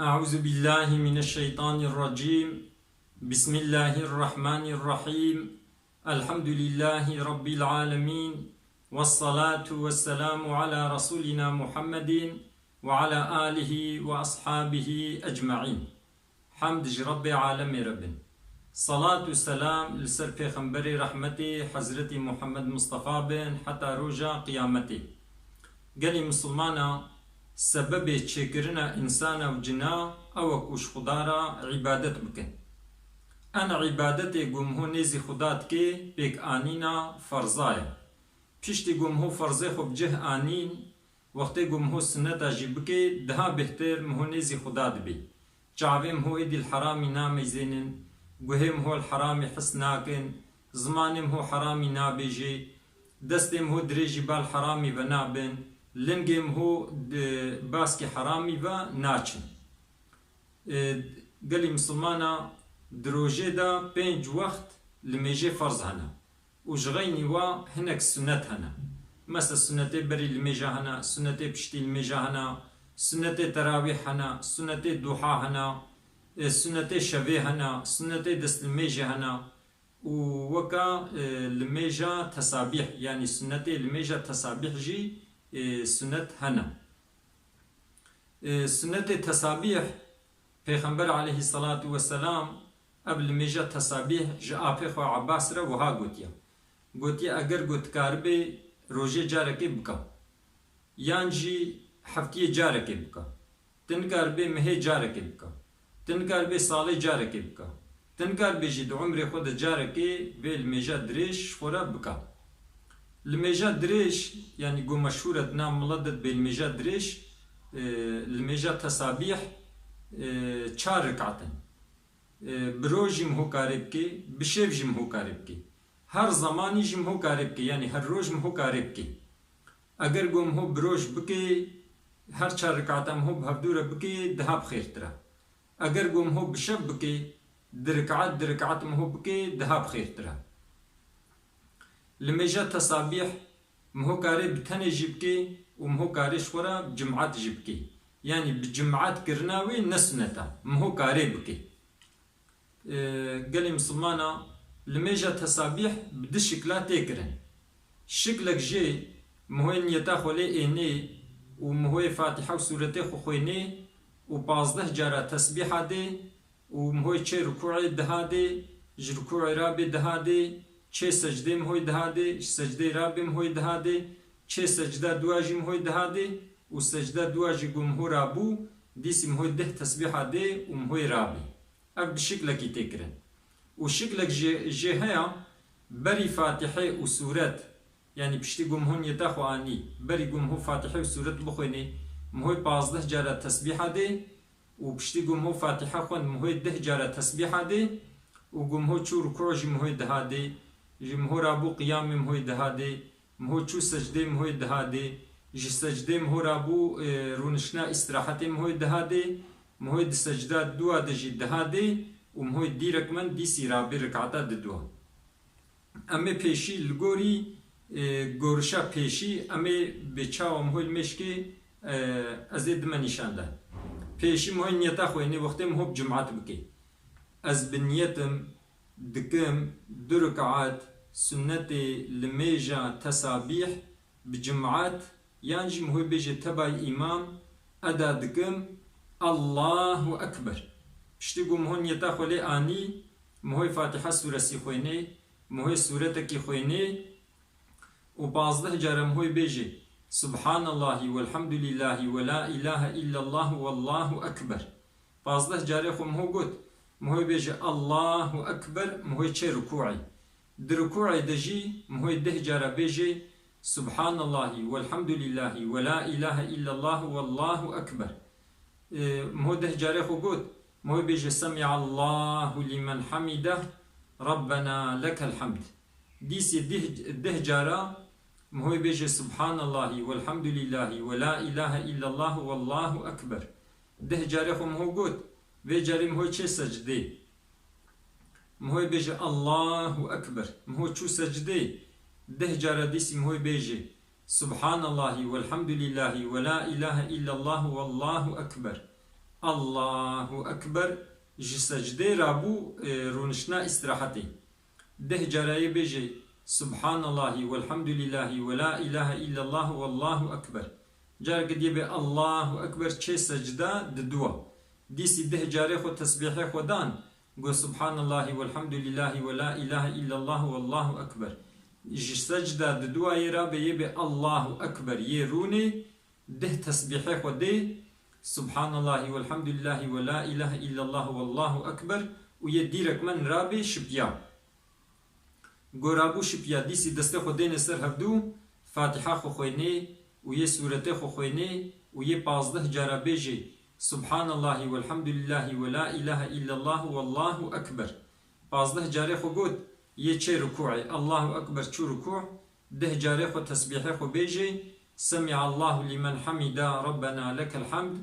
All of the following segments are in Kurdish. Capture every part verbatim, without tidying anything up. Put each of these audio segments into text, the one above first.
أعوذ بالله من الشيطان الرجيم. بسم الله الرحمن الرحيم. الحمد لله رب العالمين. والصلاة والسلام على رسولنا محمد وعلى آله وأصحابه أجمعين. Hemd ji Rebbê alemê re bin. Salat û selam li ser Pêxemberê rehmetê Hezretî Muhammed Mustafa bin heta roja qiyametê. Gelî misilmana, sebebê çêkirina însana û cina ew e ku ji Xuda re îbadet bikin. En îbadetê ku miho nêzî Xuda dikê pêkanîna ferza ye. Piştî ku miho ferzê xwe bi cih anîn, wextê ku miho suneta jî bikê, daha bêhtir miho nêzî Xuda dibê. Çavê miho êdî li heramî nameyzênin, guhê miho li heramî his nakin, zimanê miho heramî nabêjê, destê miho dirêjî bal heramî ve nabin, lingê miho di baskê heramî ve naçin. Ê, gelî misilmana di rojê de pênc wext limêjê ferz hene û ji xeynî wa hinek sunet hene. Mesela sunetê berî limêja hene, sunetê piştî limêja hene, sunetê terawîh hene, sunetê duha hene, ê, sunetê şevê hene, sunetê destlimêjê hene û weka, ê, limêja tesabîh, yanî sunetê limêja tesabîh jî, ê, sunet hene. Ê, sunetê tesabîh, Pêxember aleyhisselatu vesselam ev limêja tesabîh ji apê xwe Abbas re wiha gotiye. Gotiye, eger ku dikaribê rojê carekê bika, yan jî heftiyê carekê bika, tu nikaribê mehê carekê bika, tu nikaribê salê carekê bika, tu nikaribê jî di umrê xwe de carekê vê limêja dirêj ji xwe re bika. Limêja dirêj, yanî ku meşhûr e di nav milet de dibê limêja dirêj, e, limêja tesabîh, e, çar rekat in. E, bi roj jî miho karê bikê, bi şev jî miho karê bikê. Her zemanî jî miho karê bikê, yanî her roj miho karê bikê. Eger ku miho bi roj bikê, her çar rekata miho bi hevdû re bikê, daha bi xêrtir e. Eger ku miho bi şev bikê, di rekat, di rekat miho bikê, daha bi xêrtir e. Limêja tesabîh, miho karê bi tenê jî bikê û miho karê ji xwe re bi cimat jî bikê. Yanî bi cimat kirina wê ne sunet e, miho karê bikê. Ê, gelê misilmana, limêja tesabîh bi du şikla tê kirin. Şiklek jê mihoyê niyeta xwe lê ênê û mihoyê Fatîha û sûretê xwe xwênê û pazdeh cara tesbîha dê û mihoyê çê rukûê diha dê, ji rukûê rabê diha dê, çê secdê mihoyê diha dê, ji secdê rabê mihoyê diha dê, çê secda dua jî mihoyê diha dê û secda dua jî ku miho rabû, dîsî mihoyê deh tesbîha dê û mihoyê rabê. Ev bi şiklekî tê kirin. Û şiklek jê, jê heye, berî Fatîhe û sûret, yanî piştî ku miho niyeta xwe anî, berî ku miho Fatîhe û sûret bixwênê, mihoyê pazdeh cara tesbîha dê û piştî ku miho Fatîhe xwend, mihoyê deh cara tesbîha dê û ku miho çû rukû jî mihoyê diha dê, ji miho rabû qiyamê mihoyê diha dê, miho çû secdê mihoyê diha dê, ji secdê miho rabû, e, rûniştina îstirahetê mihoyê diha dê, mihoyê di secda dua de jî diha dê û mihoyê dîrek men dîsî rabê rekata di dua. Em ê pêşî li gorî, e, gorişa pêşî em ê bi çawa mihoyê li mêşkê, e, ez ê dime nîşan de. Pêşî mihoyê niyeta xwe, yanî wextê miho bi cimat bikê. Ez bi niyetim dikim du rekat sunnetê limêja tesabîh bi cimat yan jî mihoyê bêje tebayî îmam eda dikim, Allahu Ekber. Piştî ku miho niyeta xwe lê anî, mihoyê Fatîha sûresî xwênê, mihoyê sûretekî xwênê, û pazdeh cara mihoyê bêje, Subhanallahî welhamdulîllahî we la îlahe îllallah wallahu ekber. Pazdeh carê xwe miho got, mihoyê bêje, Allahu ekber, mihoyê çê rukûê. Di rukûê de jî mihoyê deh cara bêje, Subhanallahî welhamdulîllahî we la îlahe îllallah wallahu ekber. Ê, miho deh carê xwe got, mihoyê bêje, Semîallahu lîmen hamîdeh, Rabbena lekel hamd. Dîsê dih, deh cara mihoyê bêje, Subhanallahî welhamdulîllahî we la îlahe îllallah wallahu ekber. Deh carê xwe miho got, vê carê mihoyê çê secdê. Mihoyê bêje, Allahu Ekber. Miho çû secdê, deh cara dîsî mihoyê bêje, Subhanallahî welhamdulîllahî we la îlahe îllallah wallahu ekber. Allahu Ekber, ji secdê rabû, e, rûniştina îstirahetê. Deh cara yê bêjê, Subhanallahî, welhamdulîllahî, ve la ilahe illallah, wallahu ekber. Careke diyê bê Allahu Ekber, çê secda diduwa. Dîsî deh carê xwe tesbîhê xwe dan, got, Subhanallahî, welhamdulîllahî, ve la ilahe illallah, wallahu ekber. Ji secda diduwa yê rabê yê bê Allahu Ekber, yê rûnê, deh tesbîhê xwe dê, Subhanallahî, welhamdulîllahî, ve la ilahe illallah, wallahu ekber, û yê dîrek men rabê şipiya. Go rabû şipiya, dîsî destê xwe dêne ser hevdû, Fatiha xwe xwênê û yê sûretê xwe xwênê û yê pazdeh cara bêjê, Subhanallahî, welhamdulîllahî, ve la ilahe illallah, wallahu ekber. Pazdeh carê xwe got, yê çê rukûê, Allahu ekber, çû rukû, deh carê xwe tesbîhê xwe bêjê, Semi'allahu limen hamida, Rabbena lekel hamd,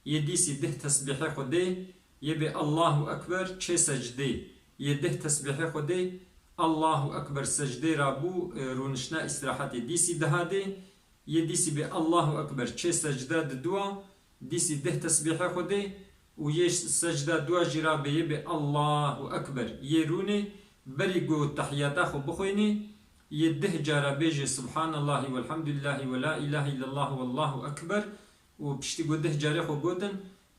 yê dîsî deh tesbîhê xwe dê, yê bê Allahu Ekber, çê secdê, yê deh tesbîhê xwe dê, Allahu Ekber, secdê rabû, e, rûniştina îstirahetê, dîsî deha dê, yê dîsî bê Allahu Ekber, çê secda diduwa, dîsî deh tesbîhê xwe dê û yê secda duwa jî rabê yê bê Allahu Ekber, yê rûnê, berî ku tehiyata xwe bixwênê, yê deh cara bêjê Subhanallahî, welhamdulîllahî, ve la ilahe illallah, wallahu ekber, û piştî ku deh carê xwe gotin,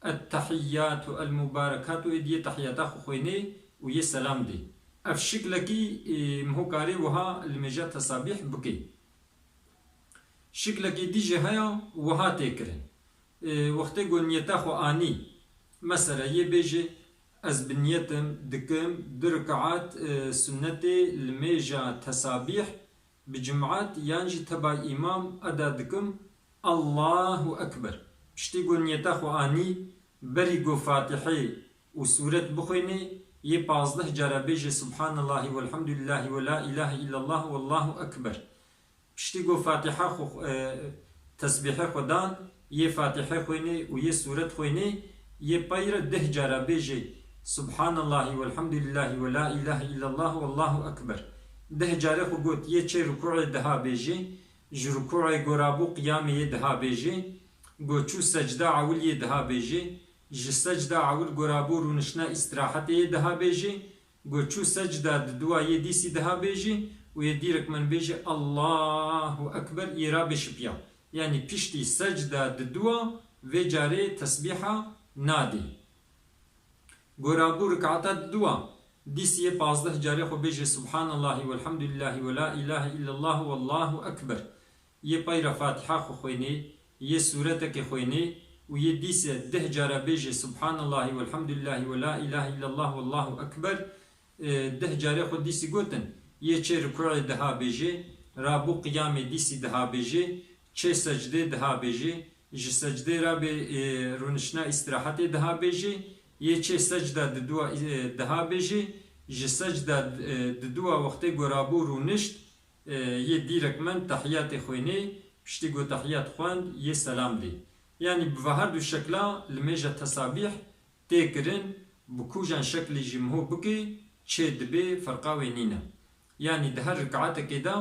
Ettehiyyatu el mubarekatu, êdî yê tehiyata xwe xwênê û yê selam dê. Ev şiklekî, e, miho karê wiha li mêja tesabîh bikê. Şiklekî dî jî heye, wiha tê kirin. E, wextê ku niyeta xwe anî, mesela yê bêjê, ez bi niyetim dikim du rikaat, e, sunnetê li mêja tesabîh, bi cemaat yan jî teba îmam eda dikim, Allahu Ekber. Piştî ku niyeta xwe anî, berî ku Fatihê û sûret bixwênê, yê pazdeh cara bêjê Subhanallahî, welhamdulîllahî, ve la ilahe illallah, wallahu ekber. Piştî ku Fatiha xwe, e, tesbîhê xwe dan, yê Fatihê xwênê û yê sûret xwênê, yê pey re deh cara bêjê, Subhanallahî, welhamdulîllahî, ve la ilahe illallah, wallahu ekber. Deh carê xwe got, yê çê rukûê deha bêjê, ji rukûê go rabû qiyamê yê deha bêjê, go çû secda ewil yê deha bêjê, ji secda ewil go rabû rûniştina îstirahetê yê deha bêjê, go çû secda diduwa yê dîsî deha bêjê û yê dîrek men bêjê Allahu Ekber, yê rabê şipiya. Yanî piştî secda diduwa vê carê tesbîha nadê. Go rabû rikata diduwa, dîsî yê pazdeh carê xwe bêjê Subhanallahî, welhamdulîllahî, ve la ilahe illallah, wallahu ekber. Yê pey re Fatiha xwe xwênê, yê sûretekê xwênê û yê dîse deh cara bêjê Subhanallahî, welhamdulîllahî, ve la ilahe illallah, wallahu ekber. E, deh carê xwe dîsî gotin, yê çê rikûê deha bêjê, rabû qiyamê dîsî deha bêjê, çê secdê deha bêjê, ji secdê rabê, e, rûniştina îstirahetê deha bêjê, yê çê secda diduwa, e, deha bêjê, ji secda, e, diduwa wextê ku rabû rûnişt, e, yê dîrek men tehiyatê xwênê, piştî ku tehiyat xwend, yê selam dê. Yanî bi va her du şekla li mêja tesabîh tê kirin, bi kûjan şeklî jî miho bikê, çê dibê, ferqa wê nîne. Yanî di her rikatekê de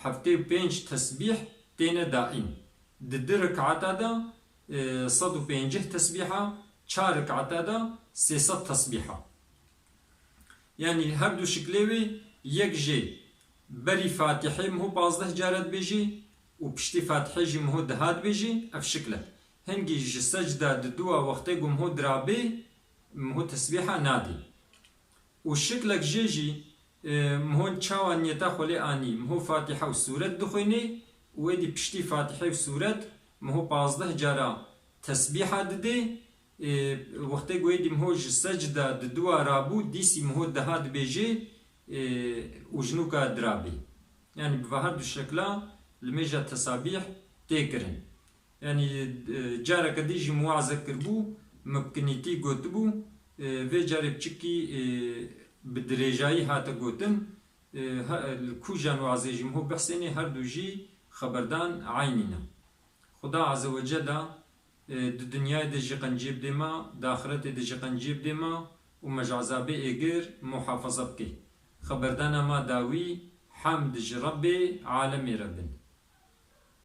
heftê û pênc tesbîh têne daîm. Di du rikata de, e, sed û pêncî tesbîha, çar rikata de sê sed tesbîha. Yanî her du şiklê wê, yek jê berî Fatihê miho pazdeh cara dibêjî û piştî Fatihê jî miho deha dibêjî, ev şikl e. Hingî ji secda diduwa wextê ku miho dirabê, miho tesbîha nadê. Û şiklek jê jî, e, miho çawa niyeta xwe lê anî, miho Fatiha û sûret dixwênê û êdî piştî Fatihê û sûret miho pazdeh cara tesbîha didê, e, wextê ku êdî miho ji secda diduwa rabû, dîsî miho deha dibêjê, e, û ji nûka dirabê. Yanî bi va her du şekla li mêja tesabîh tê kirin. Yanî, e, careke dî jî min waze kiribû, min bi kinîtî gotibû, e, vê carê piçikî, e, bi dirêjayî hate gotin, e, he-, li kûjan wazê jî miho behsênê, her du jî xeberdan eynî ne. Xuda Azze ve Celle, e, di dinyayê de jî qenciyê bidê me, di axiretê de jî qenciyê bidê me û me ji ezabê êgir muhafaza bike. Xeberdana me dawî, hemd ji Rebbê alemê re bin.